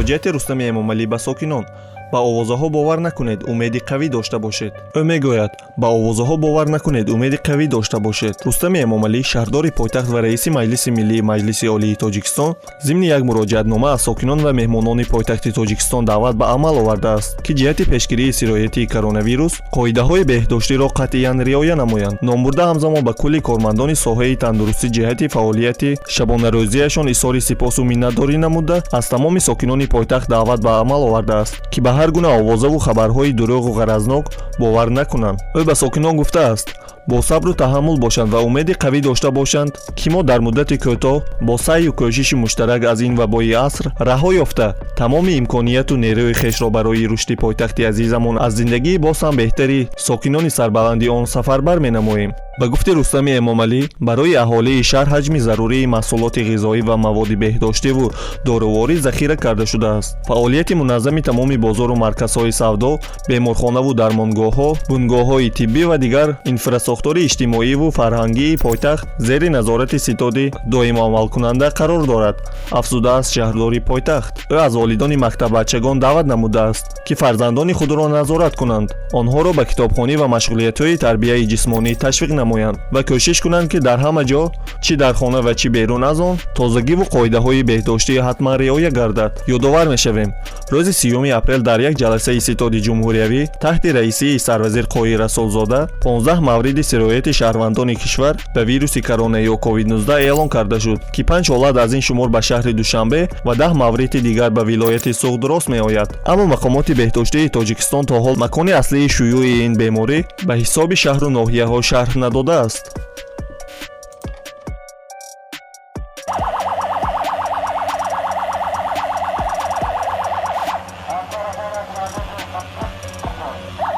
Муроҷиати Рустами Эмомалӣ ба сокинон: ба овозаҳо бовар накунед, умеди қавӣ дошта бошед. Ӯ мегӯяд: ба овозаҳо бовар накунед, умеди қавӣ дошта бошед. Рустами Эмомалӣ, шаҳрдори пойтахт ва раиси Маҷлиси Миллии Маҷлиси Олии Тоҷикистон, зимни як муроҷиатнома аз сокинон ва меҳмонони пойтахти Тоҷикистон даъват ба амал овардааст, ки ҷиҳати пешгирии сирояти коронавирус қоидаҳои беҳдоштиро қатъиян риоя намоянд. Номбурда ҳамзамон ба кулли кормандони соҳаи тандурустӣ ҷиҳати фаъолияти шабонарӯзиашон изҳори сипосу миннатдорӣ намуда, аз тамоми сокинони пойтахт даъват ба амал овардааст, ки ба ҳар гуна овозаву хабарҳои дурӯғу ғаразнок бовар накунанд. Ӯ ба сокинон гуфтааст, бо сабру таҳаммул бошанд ва умеди қавӣ дошта бошанд, ки мо дар муддати кӯтоҳ бо саъю кӯшиши муштарак аз ин вабои аср раҳо ёфта, тамоми имконияту нерӯи хешро барои рушди пойтахти азизамон аз зиндагии боз ҳам беҳтари сокинони сарбаланди он сафарбар менамоем. Ба гуфти Рустами Эмомалӣ, барои аҳолии шаҳр ҳаҷми зарурии маҳсулоти ғизоӣ ва маводи беҳдоштиву доруворӣ захира карда шудааст. Фаъолияти муназзами тамоми бозору марказҳои савдо, беморхонаву дармонгоҳҳо, бунгоҳҳои тиббӣ ва дигар инфрасохтори иҷтимоиву фарҳангии пойтахт зери назорати ситоди доимоамалкунанда қарор дорад, афзудааст шаҳрдори пойтахт. Ӯ аз волидони мактаббачагон даъват намудааст, ки фарзандони худро назорат кунанд, онҳоро ба китобхонӣ ва машғулиятҳои тарбияи ҷисмонӣ ташвиқ намоянд ва кӯшиш кунанд, ки дар ҳама ҷо, чӣ дар хона ва чӣ берун аз он, тозагиву қоидаҳои беҳдоштӣ ҳатман риоя гардад. Ёдовар мешавем, рӯзи 30-уми апрел дар як ҷаласаи ситоди ҷумҳуриявӣ таҳти раисии сарвазир Қоҳир Расулзода 15 мавриди сирояти шаҳрвандони кишвар ба вируси корона ё COVID-19 эълон карда шуд, ки панҷ ҳолат аз ин шумор ба шаҳри Душанбе ва 10 мавриди дигар ба вилояти Суғд рост меояд. Аммо мақомоти беҳдоштии Тоҷикистон то ҳол макони аслии шуюи ин беморӣ ба ҳисоби шаҳру ноҳияҳо шарҳ надодааст.